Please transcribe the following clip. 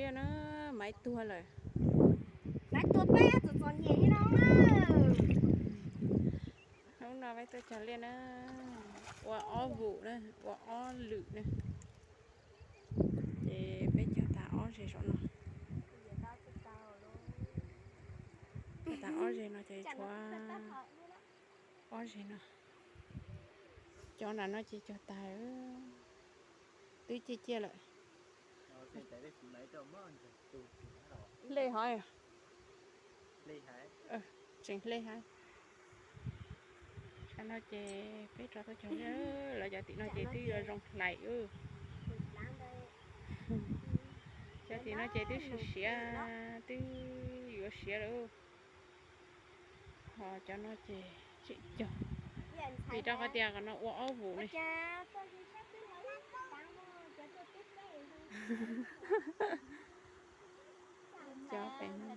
Liaj na, maiv tuag lawm. Maiv tuag peb txom txom nyem li no. Hnub no peb tuaj cog liaj na, ua ob vus na, ua ob lwm na. Ces peb cog tag ob zeg saum no. Cog tag ob zeg no ces tshuav ob zeg no. Cov nram no ces cog tag, twb ciaj ciaj lawm. Hle hov, tseem hle hov. Tam no ces peb rov tuaj cog, lawv cov tim no ces twb yuav zoo hlais. Cov tim no ces twb siav siav, twb yuav siav lawm. Ho cov no ces tseem cog, vim rau qhov tias qhov no ua ob vus ne. Cov pem no,